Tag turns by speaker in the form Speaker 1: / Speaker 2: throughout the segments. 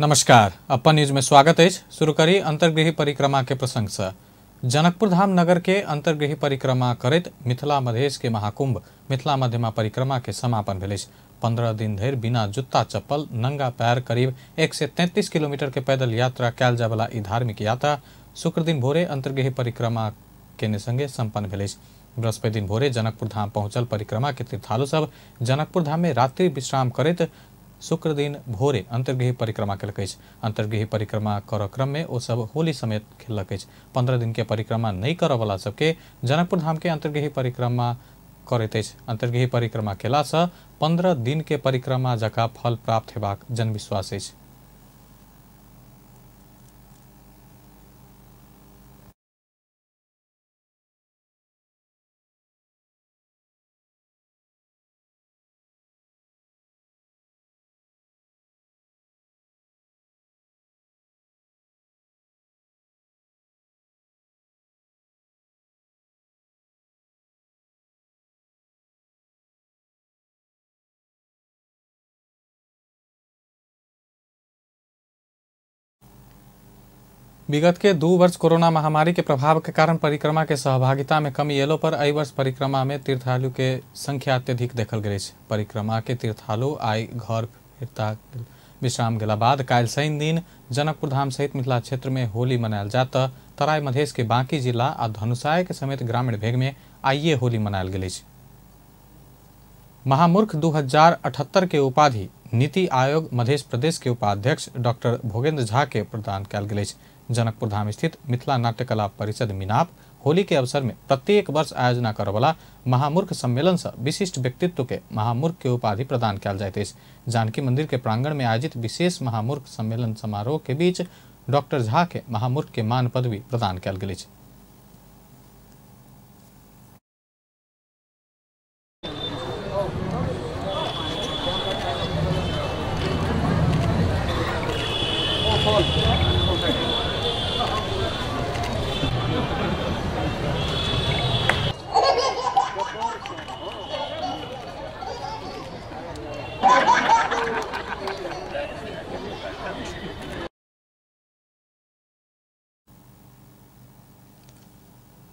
Speaker 1: नमस्कार, अपन न्यूज में स्वागत है। शुरू करी अंतर्गृह परिक्रमा के प्रसंग से। जनकपुर धाम नगर के अंतर्गृह परिक्रमा करैत मिथिला मधेश के महाकुंभ मिथिला मध्यमा परिक्रमा के समापन भेल। 15 दिन धरि बिना जुत्ता चप्पल नंगा पैर करीब 133 किलोमीटर के पैदल यात्रा कैल जायवला ई धार्मिक यात्रा शुक्र दिन भोरे अंतर्गृह परिक्रमा केने संगे संपन्न भेल। बृहस्पति दिन भोरे जनकपुर धाम पहुंचल परिक्रमा के तीर्थालु सब जनकपुर धाम में रात्रि विश्राम करैत शुक्र दिन भोरे अंतर्गृह परिक्रमा केलक अछि। अंतर्गृह परिक्रमा कर क्रम में ओ सब होली समेत खेलक अछि। 15 दिन के परिक्रमा नहीं करऽ वाला सबके जनकपुर धाम के अंतर्गृह परिक्रमा करैत अछि। अंतर्गृह परिक्रमा केला से 15 दिन के परिक्रमा जकाँ फल प्राप्त हेबाक जनविश्वास अछि। विगत के 2 वर्ष कोरोना महामारी के प्रभाव के कारण परिक्रमा के सहभागिता में कमी एलो पर एहि वर्ष परिक्रमा में तीर्थालु के संख्या अत्यधिक देखल गेल अछि। परिक्रमा के तीर्थालु आइ घर फिरता विश्राम गेला बाद काल्हि शनि दिन जनकपुर धाम सहित मिथिला क्षेत्र में होली मनायल जात। तराई मधेश के बाकी जिला आ धनुषाय के समेत ग्रामीण भेग में आइए होली मनायल गेल अछि। महामूर्ख 2078 के उपाधि नीति आयोग मध्य प्रदेश के उपाध्यक्ष डॉक्टर भोगेंद्र झा के प्रदान कयल गेल अछि। जनकपुर धाम स्थित मिथिला नाट्यकला परिषद मिनाप होली के अवसर में प्रत्येक वर्ष आयोजना करवला महामूर्ख सम्मेलन से विशिष्ट व्यक्तित्व के महामूर्ख के उपाधि प्रदान कयल जाइत अछि। जानकी मंदिर के प्रांगण में आयोजित विशेष महामूर्ख सम्मेलन समारोह के बीच डॉक्टर झा के महामूर्ख के मान पदवी प्रदान कयल गेल अछि।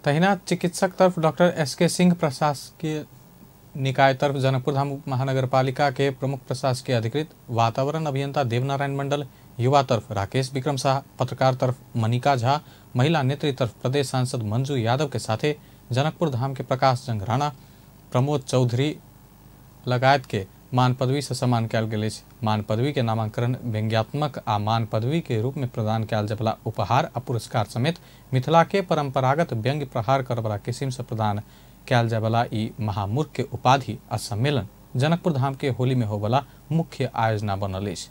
Speaker 1: तहिना चिकित्सक तरफ डॉक्टर एस के सिंह, प्रशासकीय निकाय तरफ जनकपुर धाम उप महानगरपालिका के प्रमुख प्रशासकीय अधिकृत वातावरण अभियंता देवनारायण मंडल, युवा तरफ राकेश विक्रम शाह, पत्रकार तरफ मनिका झा, महिला नेत्री तरफ प्रदेश सांसद मंजू यादव के साथे जनकपुर धाम के प्रकाश जंग राणा, प्रमोद चौधरी लगायत के मान पदवी से सम्मान कयल गेल अछि। मान पदवी के नामांकन व्यंग्यात्मक आ मान पदवी के रूप में प्रदान कयल जायवला उपहार आ पुरस्कार समेत मिथिला के परंपरागत व्यंग्य प्रहार करवला किसिम से प्रदान कयल जायवला ई महामूर्ख के उपाधि आ सम्मेलन जनकपुर धाम के होली में होवला मुख्य आयोजना बनल अछि।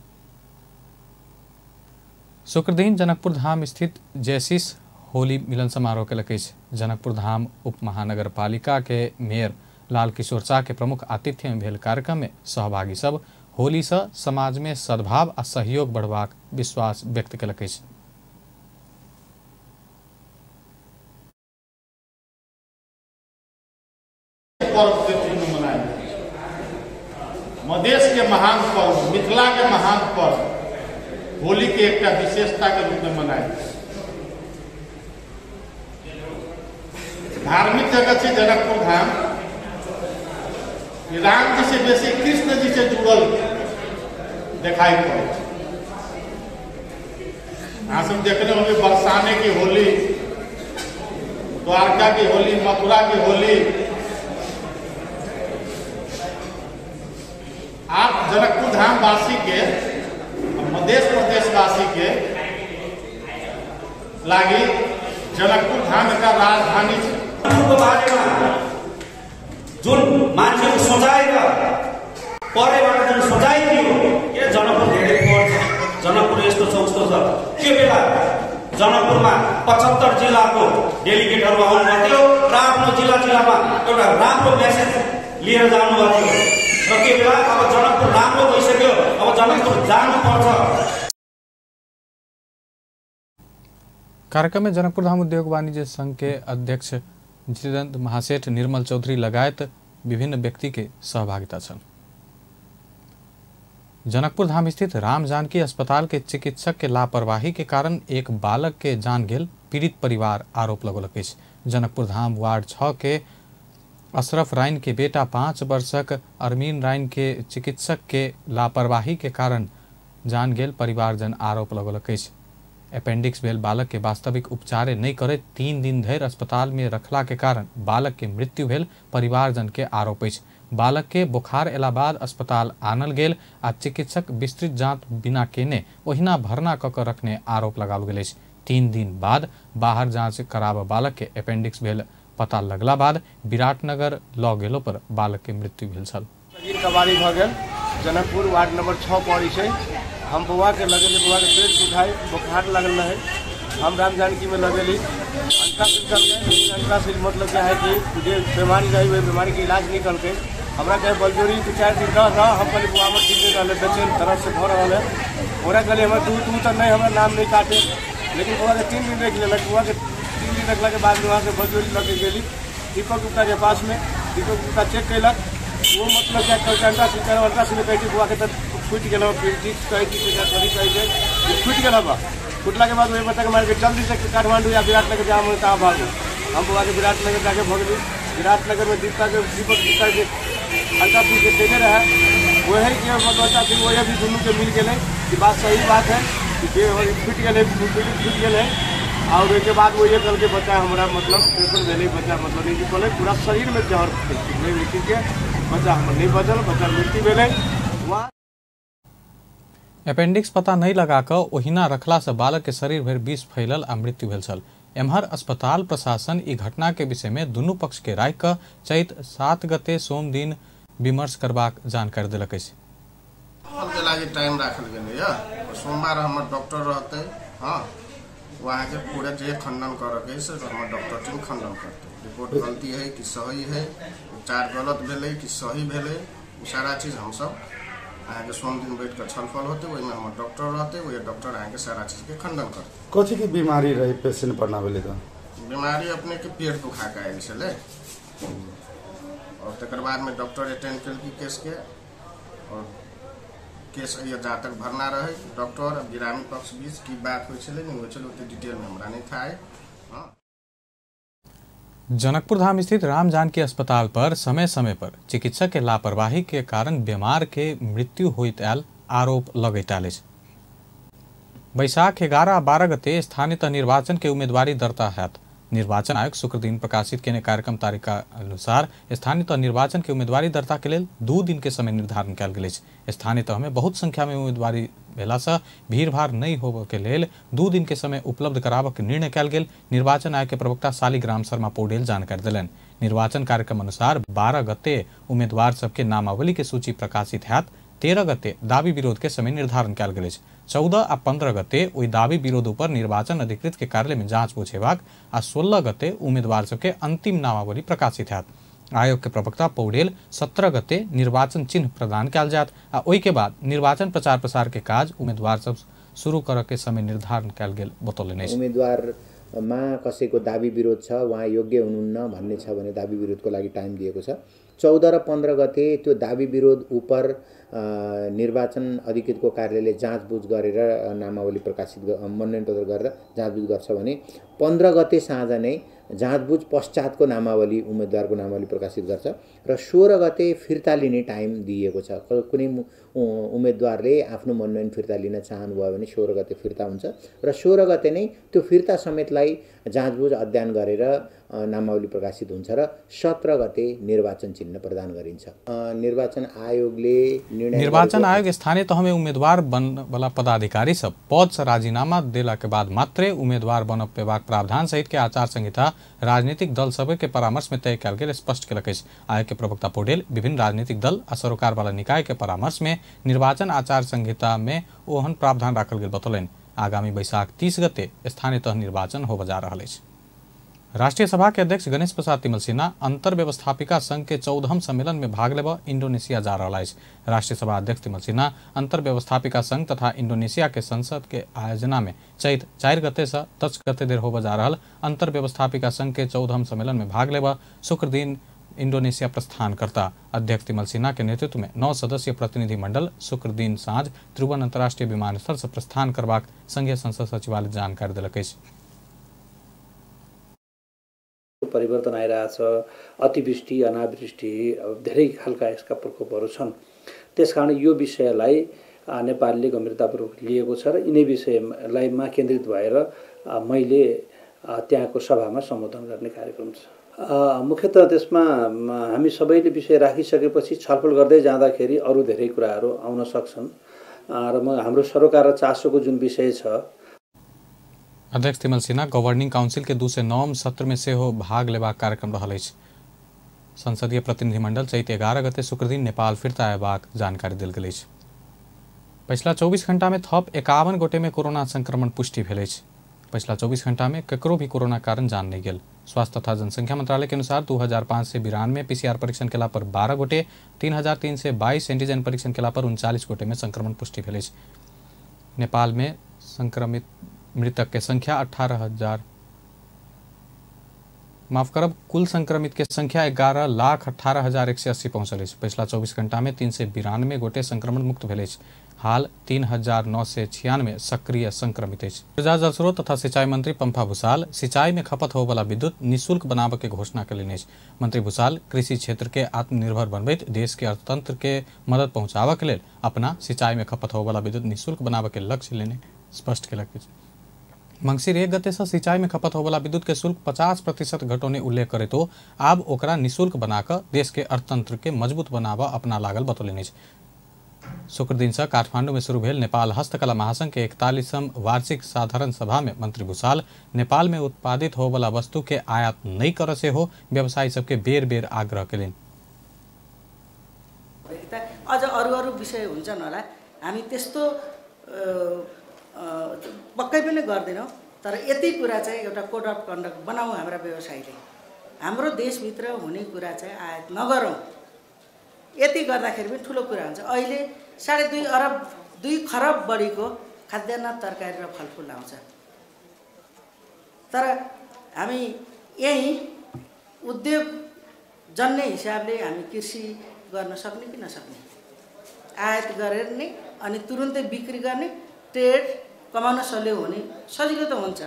Speaker 1: शुक्रदिन जनकपुर धाम स्थित जैसिस होली मिलन समारोह केलक अछि। जनकपुर धाम उप महानगरपालिका के मेयर लाल किशोर शाह के प्रमुख आतिथ्य में भेल कार्यक्रम में सहभागी सब होली से समाज में सद्भाव आ सहयोग बढ़बाक विश्वास व्यक्त केलक अछि।
Speaker 2: पर्व के रूप में मनायल मधेश के महान पर्व, मिथिला के महान पर्व होली के एकटा विशेषता के रूप में मनायल। धार्मिक जगह है जनकपुर धाम, राम जी से बेसी कृष्ण जी से जुड़ल दिखाई पड़े। अहाँ सब देखने होंगे बरसाने की होली, द्वारका की होली, मथुरा की होली। आप जनकपुर धाम वासी के, मध्य प्रदेश वासी के लागी जनकपुर धाम का राजधानी
Speaker 3: जुन मान्छेको सोचाइ र परेबाट जुन सोचाइ थियो के जनकपुर धेरै पर्छ, जनकपुर यस्तो छ उस्तो छ, त्यो बेला जनकपुरमा 75 जिल्लाको डेलिगेटहरू आउनुभएको थियो र आफ्नो जिल्ला जिल्लामा एउटा राम्रो मेसेज लिएर जानुभएको थियो र त्यो बेला अब जनकपुर राम्रो भइसक्यो, अब जनकपुर जानुपर्छ।
Speaker 1: कार्यक्रम में जनकपुर धाम उद्योग वाणिज्य संघ के अध्यक्ष जितेंद्र महासेठ, निर्मल चौधरी लगायत विभिन्न व्यक्ति के सहभागिता छल। जनकपुर धाम स्थित राम जानकी अस्पताल के चिकित्सक के लापरवाही के कारण एक बालक के जान गेल पीड़ित परिवार आरोप लगौलक अछि। जनकपुर धाम वार्ड 6 के अशरफ राइन के बेटा 5 वर्षक अरमीन राइन के चिकित्सक के लापरवाही के कारण जान गेल परिवारजन आरोप लगौलक अछि। अपेंडिक्स भेल बालक के वास्तविक उपचार नहीं करैत 3 दिन धरि अस्पताल में रखला के कारण बालक के मृत्यु भेल परिवारजन के आरोप अछि। बालक के बुखार एला बाद अस्पताल आनल गेल आ चिकित्सक विस्तृत जांच बिना केने ओहिना भरना क के रखने आरोप लगाओल गेल अछि। 3 दिन बाद बाहर जांच कराब बालक के अपेंडिक्स भेल पता लगला बाद विराटनगर ल गेलो पर बालक के मृत्यु भेल छल।
Speaker 4: कबाड़ी भऽ गेल जनकपुर वार्ड नंबर 6 पड़ै छै। हम बौआ के लगेली, बौआ के पेट दुखाइ बुखार लगल रहे, हम राम जानकी में लगेली। अल्ट्रासाउंड मतलब क्या है कि जे बीमारी रही वही बीमारी के इलाज नहीं कलकै। हमरा कहे बलजोरी 2-4 दिन रह, हम कहली बौआ हमर ठीक नहीं रहलै, बेचैन तरफ से भऽ रहल है। ओकरा कहली हमर दूध दूध तऽ नहीं, हमरा नाम नहीं काटे, लेकिन बौआ के 3 दिन रखि लेलक। बौआ के 3 दिन रखला के बाद वहाँ से बलजोरी लऽ के गेली दीपक गुप्ता के पास में। दीपक गुप्ता चेक कयलक, वो मतलब क्या कहै अल्ट्रासाउंड अल्ट्रासाउंड कहै छै बौआ के तऽ फूटि गेल पेंटिक्स कहै छै, कथी कहै छै, फूटि गेल हबा। फुटला के बाद वही बच्चा के मारि के जल्दी से काठमांडू या विराटनगर जहाँ मन तहाँ भागू। हम बौआ के विराटनगर जाके भगली। विराटनगर में दीपक गुप्ता के अल्ट्रासाउंड के देने रहे, वही के मतलब अल्ट्रासाउंड वही भी दुनू के मिल गेलै कि बात सही बात है कि फूटि गेलै, फूटि गेलै। और ओहिके बाद वही कहलकै बच्चा हमरा मतलब ऑपरेशन भेलै, बच्चा मतलब नहीं निकलै, पूरा शरीर में जहर फैल के बच्चा हमर नहीं बचल, बच्चा मृत्यु भेलै। वहाँ
Speaker 1: अपेंडिक्स पता नहीं लगा कऽ ओहिना रखला से बालक के शरीर भरि विष फैलल आ मृत्यु भेल छल। एम्हर अस्पताल प्रशासन ई घटना के विषय में दुनू पक्ष के राखि कऽ चैत 7 गते सोम दिन विमर्श करबाक जानकारी देलक अछि।
Speaker 5: के लागि टाइम राखल गेलै सोमवार हमर डॉक्टर रहतै, हाँ वहाँ के पूरा जे खंडन करके से हमर डॉक्टर टीम खंडन करतै। रिपोर्ट गलती है कि सही है, उपचार गलत भेलै कि सही भेलै, ओ सारा चीज हमसब अहाँके सोम दिन बैठ कर छलफल होते, ओहिमे हमर डॉक्टर रहते, वही डॉक्टर अहाँके सारा चीज के खंडन करते।
Speaker 6: कथी के बीमारी रहे पेशेंट पर ना भेलै?
Speaker 5: बीमारी अपने के पेट दुखा के आयल छलै और तकर बाद में डॉक्टर अटेंड केलकी केस के और केस जा तक भरना रहे डॉक्टर और ग्रामीण पक्ष बीच की बात होइ छलै नहीं होइ छलै ओते डिटेल में हमरा नहीं था। हाँ।
Speaker 1: जनकपुर धाम स्थित राम जानकी अस्पताल पर समय समय पर चिकित्सक के लापरवाही के कारण बीमार के मृत्यु होइत आयल आरोप लगैत आयल अछि। बैशाख 11 आ 12 गते स्थानीय तह निर्वाचन के उम्मीदवारी दर्ता हैत। निर्वाचन आयोग शुक्र दिन प्रकाशित केने कार्यक्रम तारीख अनुसार स्थानीय तह निर्वाचन के उम्मीदवारी दर्ता के लेल 2 दिन के समय निर्धारण कयल गेल अछि। स्थानीय तह में बहुत संख्या में उम्मीदवारी भेला से भीड़भाड़ नहीं होबय के लेल 2 दिन के समय उपलब्ध कराबऽ के निर्णय कयल गेल निर्वाचन आयोग के प्रवक्ता शालिग्राम शर्मा पौडेल जानकारी देलनि। निर्वाचन कार्यक्रम अनुसार 12 गते उम्मीदवार सबके नामावली के सूची प्रकाशित हैत। 13 गते दावी विरोध के समय निर्धारण कयल गेल अछि। 14 आ 15 गते ओहि दावी विरोध पर निर्वाचन अधिकृत के कार्यालय में जांच पूछेबाक आ 16 गते उम्मीदवार सबके अंतिम नामावली प्रकाशित हैत। आयोग के प्रवक्ता पौडेल 17 गते निर्वाचन चिन्ह प्रदान कयल जायत आ ओहि के बाद निर्वाचन प्रचार प्रसार के काज उम्मीदवार सब शुरू करऽ के समय निर्धारण कयल गेल बतौलनि अछि।
Speaker 7: उम्मेदवारमा कसैको दावी विरोध छ, उहाँ योग्य हुनुहुन्न भन्ने छ भने दावी विरोधको लागि टाइम दिएको छ। 14 र 15 गते त्यो दावी विरोध उपर निर्वाचन अधिकृतको कार्यालयले जाँचबुझ गरेर नामावली प्रकाशित मनोनयन पत्र गरेर जाँचबुझ गर्छ भने 15 गते साँझ नै जाँचबुझ पश्चातको नामावली उम्मेदवारको नामावली प्रकाशित गर्छ र 16 गते फिर्ता लिने टाइम दिएको छ। कुनै उम्मेदवारले आफ्नो मनोनयन फिर्ता लिन चाहनुभयो भने 16 गते फिर्ता हुन्छ र 16 गते नै त्यो फिर्ता समेतलाई जाँचबुझ अध्ययन गरेर नामावली प्रकाशित हुन्छ र 17 गते निर्वाचन चिन्ह प्रदान गरिन्छ। निर्वाचन आयोगले निर्णय
Speaker 1: निर्वाचन आयोग स्थानीय तहमे उम्मेदवार बनवला पदाधिकारी सब पद से राजीनामा देला के बाद मात्रे उम्मेदवार बन पेबाक प्रावधान सहित के आचार संहिता राजनीतिक दल सब के परामर्श में तय कयल गेल स्पष्ट केलक अछि। आयोग के प्रवक्ता पौडेल विभिन्न राजनीतिक दल आ सरोकार वाला निकाय के परामर्श में निर्वाचन आचार संहिता में ओहन प्रावधान राखल गेल बतौलनि। आगामी बैशाख 30 गते स्थानीय तह निर्वाचन होबय जा रहल अछि। राष्ट्रीय सभा के अध्यक्ष गणेश प्रसाद तिमल सिन्हा अंतर व्यवस्थापिका संघ के 14वां सम्मेलन में भाग लेबऽ इंडोनेशिया जा रहल अछि। राष्ट्रीय सभा अध्यक्ष तिमल सिन्हा अंतर व्यवस्थापिका संघ तथा इंडोनेशिया के संसद के आयोजना में चैत 4 गते से 10 गते धरि होबय जा रहल अंतर व्यवस्थापिका संघ के 14वां सम्मेलन में भाग लेबऽ शुक्र दिन इंडोनेशिया प्रस्थान करता। अध्यक्ष तिमल सिन्हा के नेतृत्व में 9 सदस्यीय प्रतिनिधि मंडल शुक्र दिन साँझ त्रिभुवन अंतर्राष्ट्रीय विमानस्थल से प्रस्थान करबाक संघीय संसद सचिवालय जानकारी देलक अछि।
Speaker 8: परिवर्तन आइरहेछ, अतिवृष्टि अनावृष्टि धेरै खालका यसका प्रकोपहरू छन्। त्यसकारण यो विषयलाई नेपालले गम्भीरतापूर्वक लिएको छ र यिनै विषयलाईमा केन्द्रित भएर मैले त्यहाँको सभामा सम्बोधन गर्ने कार्यक्रम छ। मुख्यतः त्यसमा हामी सबैले विषय राखिसकेपछि छलफल गर्दै जाँदाखेरि अरू धेरै कुराहरू आउन सक्छन् र म हाम्रो सरोकार र चासोको जुन विषय छ।
Speaker 1: अध्यक्ष तिमल सिन्हा गवर्निंग काउंसिल के 209 सत्र में सेहो भाग लेबाक कार्यक्रम रहल अछि। संसदीय प्रतिनिधिमंडल चैत 11 गते शुक्रदिन नेपाल फिर्ता अयबाक जानकारी देल गेल अछि। पछिला 24 घंटा में थप 51 गोटे में कोरोना संक्रमण पुष्टि भेल अछि। पछिला 24 घंटा में ककरो भी कोरोना कारण जान नहीं गेल। स्वास्थ्य तथा जनसंख्या मंत्रालय के अनुसार 2592 पीसीआर परीक्षण केला पर 12 गोटे, 3322 एंटीजन परीक्षण केला पर 39 गोटे में संक्रमण पुष्टि भेल अछि। नेपाल में संक्रमित मृतक के संख्या 18,000 माफ करब कुल संक्रमित के संख्या 11,18,180 पहुंचल अछि। पछिला 24 घंटा में 392 गोटे संक्रमण मुक्त भेल अछि। हाल 3,996 सक्रिय संक्रमित अछि। ऊर्जा जलस्रोत तथा सिंचाई मंत्री पंफा भूषाल सिंचाई में खपत होबला विद्युत निःशुल्क बनाबय के घोषणा कयलनि अछि। मंत्री भूषाल कृषि क्षेत्र के आत्मनिर्भर बनबैत देश के अर्थतंत्र के मदद पहुंचाबय के लेल अपना सिंचाई में खपत होबला विद्युत निःशुल्क बनाबय के लक्ष्य लेने स्पष्ट केलक अछि। मंगसिर 1 गते से सिंचाई में खपत होबला विद्युत के शुल्क 50% घटौने उल्लेख करैत आब ओकरा निःशुल्क बनाकऽ देश के अर्थतंत्र के मजबूत बनाबऽ अपना लागल बतौलनि अछि। शुक्र दिन से काठमांडू में शुरू भेल नेपाल हस्तकला महासंघ के 41वां वार्षिक साधारण सभा में मंत्री भूषाल नेपाल में उत्पादित होबला वस्तु के आयात नहीं कर से हो व्यवसायी सबके बेर बेर आग्रह कयलनि।
Speaker 9: अझ अरू अरू विषय हुन्छन् होला, हामी त्यस्तो पक्कै पनि गर्दैनौँ, तर यति कुरा चाहिँ एउटा कोड अफ कन्डक्ट बनाऊ हाम्रा व्यवसायीले, हाम्रो देशभित्र हुने कुरा चाहिँ आयात नगरौँ। यति गर्दाखेरि पनि ठुलो कुरा हुन्छ। अहिले 2.5 अरब 2 खरब बढीको खाद्यान्न तरकारी र फलफुल आउँछ, तर हामी यहीँ उद्योग जन्ने हिसाबले हामी कृषि गर्न सक्ने कि नसक्ने, आयात गरेर नै अनि तुरुन्तै बिक्री गर्ने, ट्रेड कमाउन सजिलो हुने, सजिलो त हुन्छ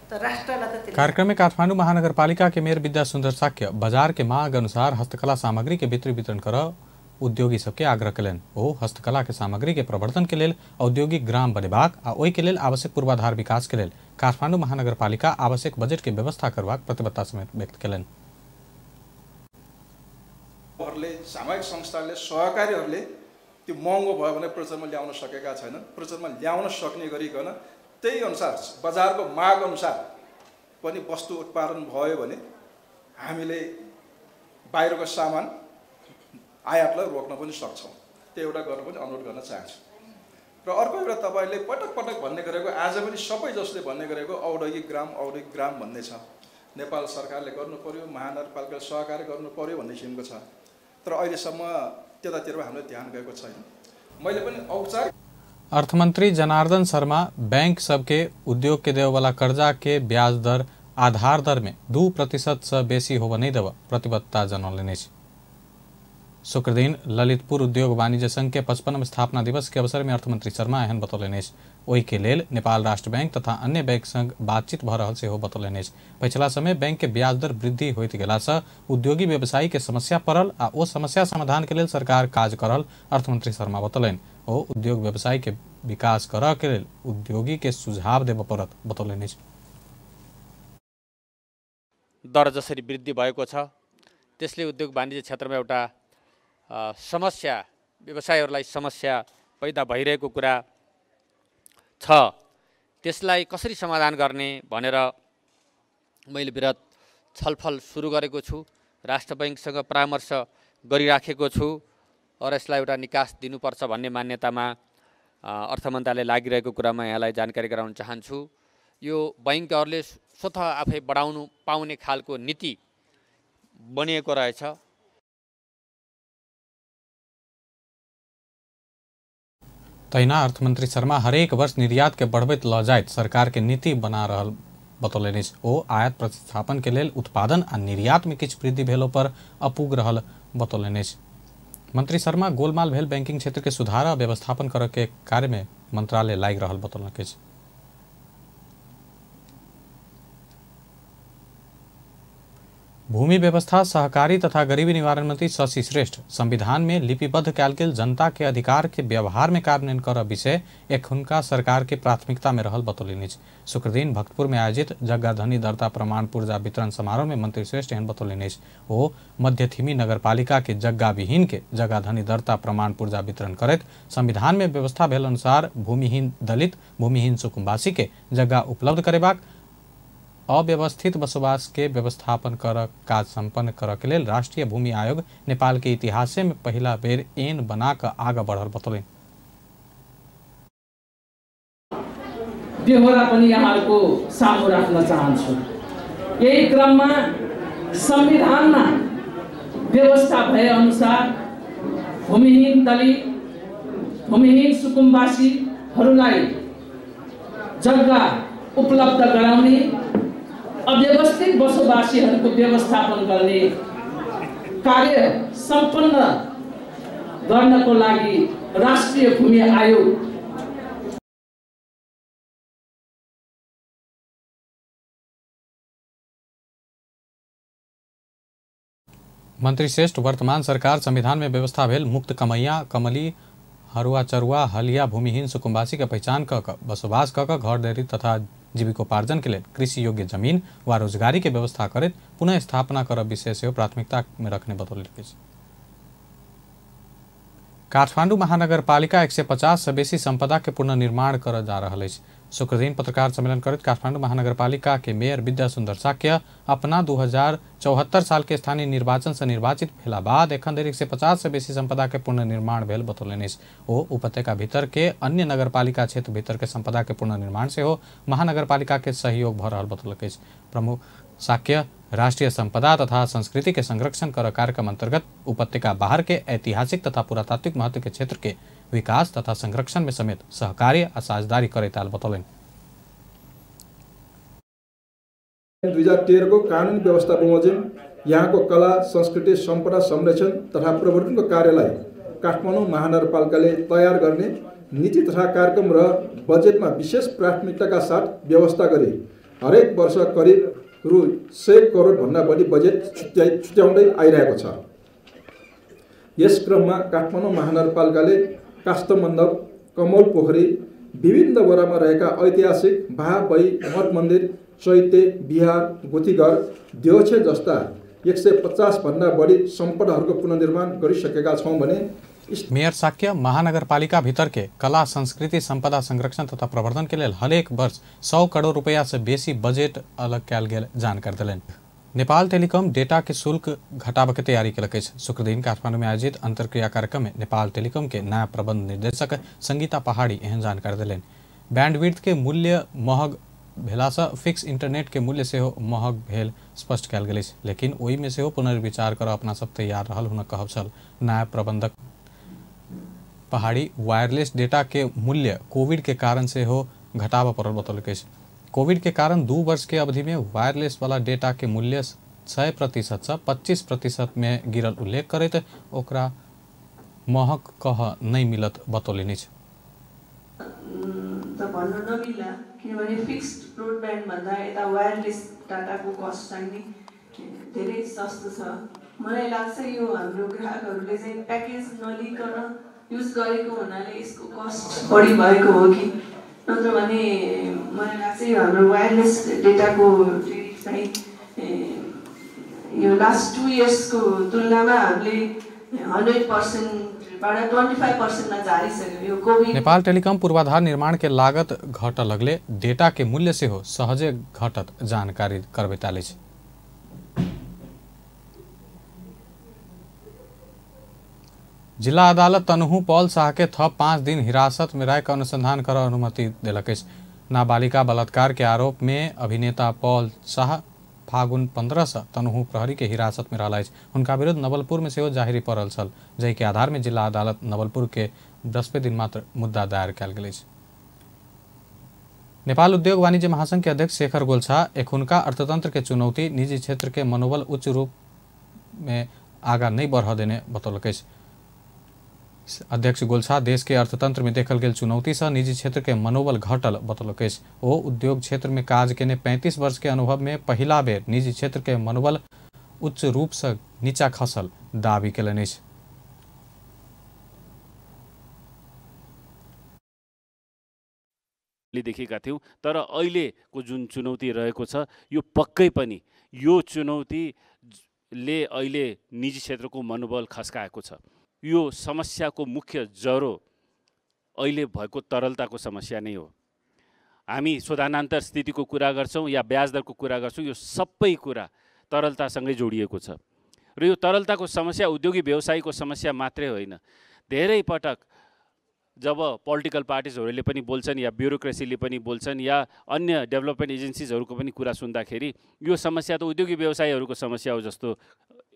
Speaker 9: तर राष्ट्रलाई त।
Speaker 1: कार्यक्रम में काठमांडू महानगरपालिका के मेयर विद्या सुंदर साक्य बाजार के मांग अनुसार हस्तकला सामग्री के बिक्री वितरण कर उद्योगी सबके आग्रह कयलनि। ओ हस्तकला के सामग्री के प्रवर्धन के लेल औद्योगिक ग्राम बनेबाक आ ओहि के लेल आवश्यक पूर्वाधार विकास के लेल काठमांडू महानगरपालिका आवश्यक बजट के व्यवस्था करबाक प्रतिबद्धता समेत व्यक्त कयलनि।
Speaker 10: सामाजिक संस्थाले सहकारीहरूले त्यो महँगो भयो भने प्रचारमा ल्याउन सकेका छैनन्। प्रचारमा ल्याउन सक्ने गरिकन त्यही अनुसार बजारको माग अनुसार पनि वस्तु उत्पादन भयो भने हामीले बाहिरको सामान आयातलाई रोक्न पनि सक्छौँ। त्यो एउटा गर्न पनि अनुरोध गर्न चाहन्छु। र अर्को एउटा तपाईँले पटक पटक भन्ने गरेको, आज पनि सबै जसले भन्ने गरेको औद्योगिक ग्राम औद्योगिक ग्राम भन्ने छ, नेपाल सरकारले गर्नु पर्यो, महानगरपालिकाले सहकार्य गर्नु पर्यो भन्ने किसिमको छ, तर अहिलेसम्म त्यतातिर हाम्रो ध्यान गएको छैन। मैले पनि औपचारिक
Speaker 1: अर्थमंत्री जनार्दन शर्मा बैंक सबके उद्योग के देववाला कर्जा के ब्याज दर आधार दर में 2% से बेसी होबय नहीं देव प्रतिबद्धता जनौलनि अछि। शुक्रदिन ललितपुर उद्योग वाणिज्य संघ के 55 स्थापना दिवस के अवसर में अर्थमंत्री शर्मा एहन बतौलनि अछि। ओहि के लेल नेपाल राष्ट्र बैंक तथा अन्य बैंक संग बातचीत भ रहल सेहो बतौलनि अछि। पछिला समय बैंक के ब्याज दर वृद्धि होइत गेलासँ उद्योगी व्यवसायी के समस्या पड़ल आ ओ समस्या समाधान के लेल सरकार काज करल अर्थमंत्री शर्मा बतौलनि। ओ उद्योग व्यवसाय के विकास करऽ के लेल उद्योगी के सुझाव देबऽ पड़त बतौलनि अछि।
Speaker 11: दर जसरी वृद्धि भएको छ त्यसले उद्योग वाणिज्य क्षेत्रमा एउटा समस्या, व्यवसायीहरूलाई समस्या पैदा भइरहेको कुरा छ। त्यसलाई कसरी समाधान गर्ने भनेर मैले विरत छलफल सुरु गरेको छु, राष्ट्र बैंकसँग परामर्श गरिराखेको छु र यसलाई एउटा निकास दिनुपर्छ भन्ने मान्यतामा अर्थ मन्त्रालय लागिरहेको कुरामा यहाँलाई जानकारी गराउन चाहन्छु। यो बैंकहरूले स्वतः आफै बढाउनु पाउने खालको नीति बनिएको रहेछ।
Speaker 1: तहिना अर्थमंत्री शर्मा हरेक वर्ष निर्यात के बढ़बैत ल जाइत सरकार के नीति बना रहल बतौलनि अछि। ओ आयात प्रतिस्थापन के लेल उत्पादन आ निर्यात में किछु वृद्धि भेलो पर अपुग रहल बतौलनि अछि। मंत्री शर्मा गोलमाल भेल बैंकिंग क्षेत्र के सुधार आ व्यवस्थापन करऽ के कार्य में मंत्रालय लागि रहल बतौलक अछि। भूमि व्यवस्था सहकारी तथा गरीबी निवारण मंत्री शशि श्रेष्ठ संविधान में लिपिबद्ध कयल गेल जनता के अधिकार के व्यवहार में कार्यान्वयन करऽ विषय एखुनका सरकार के प्राथमिकता में रहल बतौलनि अछि। शुक्रदिन भक्तपुर में आयोजित जग्गाधनी दर्ता प्रमाण पुर्जा वितरण समारोह में मंत्री श्रेष्ठ एहन बतौलनि अछि। ओ मध्यथिमी नगरपालिका के जग्गाविहीन के जग्गाधनी दर्ता प्रमाण पुर्जा वितरण करैत संविधान में व्यवस्था भेल अनुसार भूमिहीन दलित भूमिहीन सुकुम्बासी के जग्गा उपलब्ध करेबाक अव्यवस्थित बसोबास के व्यवस्थापन कर काज संपन्न कर के लेल राष्ट्रीय भूमि आयोग नेपाल के इतिहास में पहिला बेर एन बना कर आगे बढ़ल बतौलनि।
Speaker 12: बेहोरा पनि यहाँहरूको सामु राख्न चाहन्छु। यही क्रममा संविधानमा व्यवस्था भए अनुसार भूमिहीन दलित भूमिहीन सुकुम्बासीहरूलाई जग्गा उपलब्ध गराउने अव्यवस्थित बसोबासीहरूको व्यवस्थापन गर्ने कार्य सम्पन्न गर्नको लागि राष्ट्रिय भूमि आयोग
Speaker 1: मंत्री श्रेष्ठ वर्तमान सरकार संविधान में व्यवस्था भेल मुक्त कमैया कमली हरुआ चरुआ हलिया भूमिहीन सुकुम्बासी के पहचान क बसोबास क घर देरी तथा जीविकोपार्जन के लेल कृषि योग्य जमीन व रोजगारी के व्यवस्था करैत पुनः स्थापना कर विषय सेहो प्राथमिकता में रखने बतौलक अछि। काठमांडू महानगरपालिका 150 से बेसी संपदा के पुनर्निर्माण कर जा रहल अछि। शुक्रदिन पत्रकार सम्मेलन करैत काठमांडू महानगरपालिका के मेयर विद्या सुंदर साक्य अपना 2074 साल के स्थानीय निर्वाचन से निर्वाचित भेला बाद एखन धरि 150 से बेसी संपदा के पुनर्निर्माण भेल बतौलनि अछि। ओ उपत्यका भीतर के अन्य नगरपालिका क्षेत्र भीतर के संपदा के पुनर्निर्माण सेहो महानगरपालिका के सहयोग भऽ रहल बतौलक अछि। प्रमुख साक्य राष्ट्रीय संपदा तथा संस्कृति के संरक्षण कर कार्यक्रम अंतर्गत उपत्यका बाहर के ऐतिहासिक तथा पुरातात्विक महत्व के क्षेत्र के विकास तथा संरक्षण में समेत सहकार्य आ साझेदारी करैत आयल बतौलनि।
Speaker 10: 2013 को कानून व्यवस्था बमोजिम यहाँको कला संस्कृति सम्पदा संरक्षण तथा प्रवर्धनको कार्यलाई काठमाडौँ महानगरपालिकाले तयार गर्ने नीति तथा कार्यक्रम र बजेटमा विशेष प्राथमिकताका साथ व्यवस्था गरी हरेक वर्ष करिब रु 100 करोड भन्दा बढी बजेट छुट्याउँदै आइरहेको छ। यस क्रममा काठमाडौँ महानगरपालिकाले काष्ठमण्डप, कमल पोखरी, विभिन्न वडामा रहेका ऐतिहासिक भाबई मठ मन्दिर, चैत्य विहार, गुथीघर, देउछे जस्ता 150 भन्दा बढी सम्पदाहरूको पुनर्निर्माण गरिसकेका छौँ भने
Speaker 1: मेयर साक्य महानगरपालिका भीतर के कला संस्कृति संपदा संरक्षण तथा प्रवर्धन के लेल हरेक वर्ष 100 करोड़ रुपया से बेसी बजेट अलग कयल गेल जानकारी देलनि। नेपाल टेलीकॉम डेटा के शुल्क घटाबे के तैयारी केलक अछि। शुक्रदिन काठमांडू में आयोजित अंतर्क्रिया कार्यक्रम में नेपाल टेलीकॉम के नया प्रबंध निर्देशक संगीता पहाड़ी एहन जानकारी देलनि। बैंडविड्थ के मूल्य महग भेलासँ फिक्स इंटरनेट के मूल्य सेहो महग भेल स्पष्ट कयल गेल अछि, लेकिन ओहिमे सेहो पुनर्विचार करऽ अपना सब तैयार रहल हुनक कहब छल। नया प्रबंधक पहाड़ी वायरलेस डेटा के मूल्य कोविड के कारण सेहो घटाबऽ पड़ल बतौलक अछि। कोविड के कारण 2 वर्ष के अवधि में वायरलेस वाला डेटा के मूल्य 6% से 25% में गिरल उल्लेख करैत ओकरा महग कह नहीं मिलत बतौलनि अछि।
Speaker 13: त भन्न नमिल्ला किनभने फिक्स्ड ब्रोडब्यान्ड भन्दा यता वायरलेस डाटाको कस्ट चाहिँ नि धेरै सस्तो छ। मलाई लाग्छ यो हाम्रो ग्राहकहरूले चाहिँ प्याकेज नलिकन युज गरेको हुनाले यसको कस्ट बढी भएको हो कि, नत्र भने मलाई लाग्छ यो हाम्रो वायरलेस डेटाको टेरिफ चाहिँ यो लास्ट 2 इयर्सको तुलनामा हामीले 100% बाट 25% मा झारिसक्यो। यो कोभिड
Speaker 1: नेपाल टेलीकॉम पूर्वाधार निर्माण के लागत घट लगले डेटा के मूल्य सेहो सहजे घटत जानकारी करबैत आयल अछि। जिला अदालत तनहु पॉल शाह के थप 5 दिन हिरासत में राख अनुसंधान कर अनुमति देलक अछि। नाबालिका बलात्कार के आरोप में अभिनेता पॉल शाह फागुन 15 से तनहु प्रहरी के हिरासत में रहल अछि। हुनका विरुद्ध नवलपुर में सेहो जाहिरी पड़ल छल, जाहि के आधार में जिला अदालत नवलपुर के बृहस्पति दिन मात्र मुद्दा दायर कयल गेल अछि। नेपाल उद्योग वाणिज्य महासंघ के अध्यक्ष शेखर गोल्छा एखुनका अर्थतंत्र के चुनौती निजी क्षेत्र के मनोबल उच्च रूप में आगा नहीं बढ़ देने बतौलक अछि। अध्यक्ष गोल्छा देश के अर्थतंत्र में देखल गेल चुनौती से निजी क्षेत्र के मनोबल घटल बतौलक अछि। ओ उद्योग क्षेत्र में काज केने 35 वर्ष के अनुभव में पहिला बेर निजी क्षेत्र के मनोबल उच्च रूप से नीचा खसल दावी केलनि अछि।
Speaker 14: देखेका थियौं, तर अहिलेको जुन चुनौती रहेको छ यो पक्कै पनि यो चुनौतीले अहिले निजी क्षेत्रको मनोबल खस्काएको छ। यो समस्याको मुख्य जरो अहिले भएको तरलताको समस्या नै हो। हामी शोधानान्तर स्थितिको कुरा गर्छौँ या ब्याज दरको कुरा गर्छौँ, यो सबै कुरा तरलतासँगै जोडिएको छ र यो तरलताको समस्या उद्योगी व्यवसायीको समस्या मात्रै होइन। धेरै पटक जब पोलिटिकल पार्टिजहरूले पनि बोल्छन् या ब्युरोक्रेसीले पनि बोल्छन् या अन्य डेभलपमेन्ट एजेन्सिजहरूको पनि कुरा सुन्दाखेरि यो समस्या त उद्योगी व्यवसायीहरूको समस्या हो जस्तो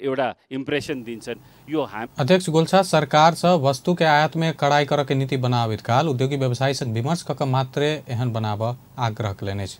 Speaker 14: एउटा इम्प्रेसन दिन्छन्। यो
Speaker 1: अध्यक्ष गोल्छा सरकार से वस्तु के आयात में कड़ाई कर के नीति बनावित काल उद्योगी व्यवसायी संग विमर्श क मात्रे एहन बनाब आग्रह कयलनि अछि।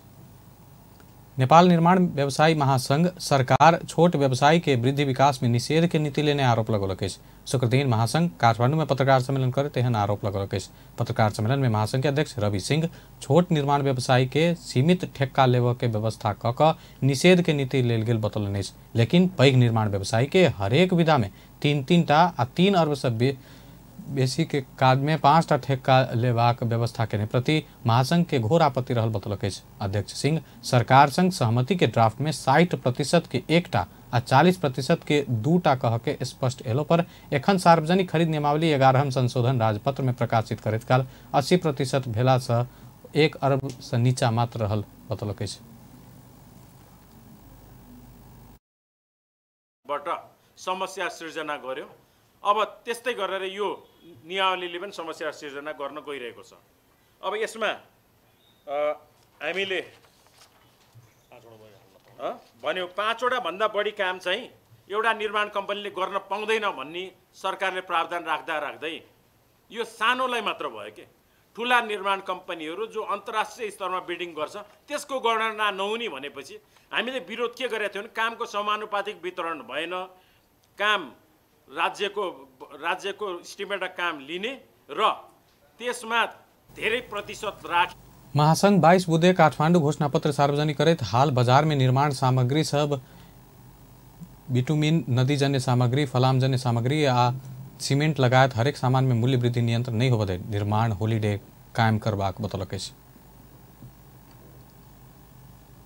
Speaker 1: नेपाल निर्माण व्यवसायी महासंघ सरकार छोट व्यवसायी के वृद्धि विकास में निषेध के नीति लेने आरोप लगौलक अछि। शुक्रदिन महासंघ काठमांडू में पत्रकार सम्मेलन करैत एहन आरोप लगौलक अछि। पत्रकार सम्मेलन में महासंघ के अध्यक्ष रवि सिंह छोट निर्माण व्यवसायी के सीमित ठेक्का लेबऽ के व्यवस्था क कऽ निषेध के नीति लेल गेल बतौलनि अछि। लेकिन पैघ निर्माण व्यवसायी के हरेक विधा में 3-3 टा आ 3 अर्ब से बेसी के काज में 5 टा ठेक्का लेबाक व्यवस्था केने प्रति महासंघ के घोर आपत्ति रहल बतौलक अछि। अध्यक्ष सिंह सरकार संग सहमति के ड्राफ्ट में 60% के 1 टा आ 40% के 2 टा कह के स्पष्ट एलो पर एखन सार्वजनिक खरीद नियमावली 11वां संशोधन राजपत्र में प्रकाशित करैत काल 80% भेला से 1 अरब से नीचा मात्र रहल बतौलक अछि।
Speaker 15: समस्या सिर्जना गर्यो, अब त्यस्तै गरेर यो नियमावलीले पनि समस्या सिर्जना गर्न गइरहेको छ। अब यसमा हामीले भन्यो 5 वटा भन्दा बढी काम चाहिँ एउटा निर्माण कम्पनीले गर्न पाउँदैन भन्ने सरकारले प्रावधान राख्दा राख्दै यो सानोलाई मात्र भयो के ठुला निर्माण कम्पनीहरू जो अन्तर्राष्ट्रिय स्तरमा बिडिङ गर्छ त्यसको गणना नहुने भनेपछि हामीले विरोध के गरेका थियौँ भने कामको समानुपातिक वितरण भएन, काम राज्यको इस्टिमेटमा काम लिने र त्यसमा धेरै प्रतिशत राख।
Speaker 1: महासंघ 22 बुधे काठमाडौँ घोषणापत्र सार्वजनिक करैत हाल बाजार में निर्माण सामग्री सब बिटुमिन, नदीजन्य सामग्री, फलामजन्य सामग्री आ सीमेंट लगायत हरेक सामान में मूल्य वृद्धि नियंत्रण नहीं होबे निर्माण होलीडे कायम करबाक बतौलक अछि।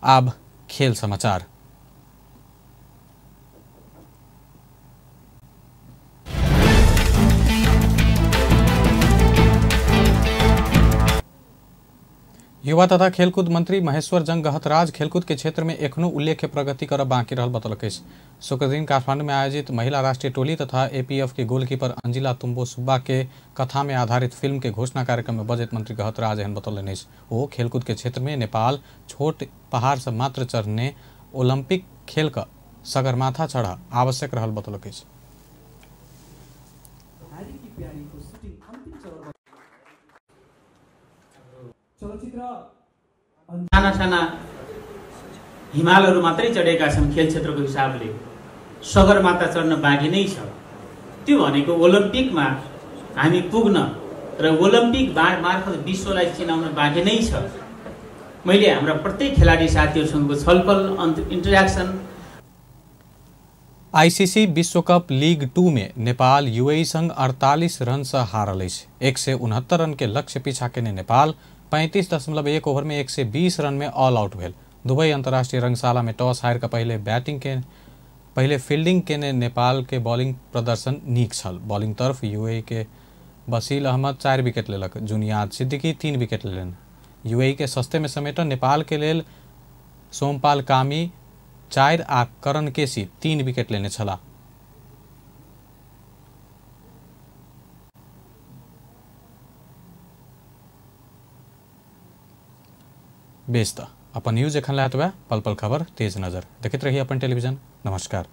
Speaker 1: आब खेल समाचार। युवा तथा खेलकूद मंत्री महेश्वर जंग गहतराज खेलकूद के क्षेत्र में एखनो उल्लेख्य प्रगति करब बाकी रहल बतौलक अछि। शुक्रदिन काठमांडू में आयोजित महिला राष्ट्रीय टोली तथा एपीएफ के गोलकीपर अंजिला तुम्बो सुब्बा के कथा में आधारित फिल्म के घोषणा कार्यक्रम में बजैत मंत्री गहतराज एहन बतौलनि अछि। ओ खेलकूद के क्षेत्र में नेपाल छोट पहाड़ से मात्र चढ़ने ओलंपिक खेल का सगरमाथा चढ़ा आवश्यक रहल बतौलक अछि।
Speaker 16: साना साना हिमालहरू मात्रै चढेका छन् खेल क्षेत्रको हिसाबले, सगरमाथा चढ्न बाँकी नै छ। त्यो भनेको ओलम्पिकमा हामी पुग्न र ओलम्पिक मार्फत विश्वलाई चिनाउन बाँकी नै छ। मैले हाम्रा प्रत्येक खेलाडी साथीहरूसँगको छलफल, इन्टरेक्सन।
Speaker 1: आईसीसी विश्व कप लीग 2 में नेपाल यूएई संग 48 रन से हारल अछि। 169 रन के लक्ष्य पीछा केने नेपाल 35.1 ओवर में 120 रन में ऑल आउट भेल। दुबई अंतर्राष्ट्रीय रंगशाला में टॉस हार के पहले फील्डिंग केने नेपाल के बॉलिंग प्रदर्शन नीक छल। बॉलिंग तरफ यूएई के बसील अहमद 4 विकेट लेलक, जुनियाद सिद्दीकी 3 विकेट लेलनि। यूएई के सस्ते में समेटल नेपाल के लेल सोमपाल कामी 4 आ करण केसी 3 विकेट लेने छलाह। बेस त अपन न्यूज एखन लायत पल पल खबर तेज नजर देखैत रही अपन टेलीविजन। नमस्कार।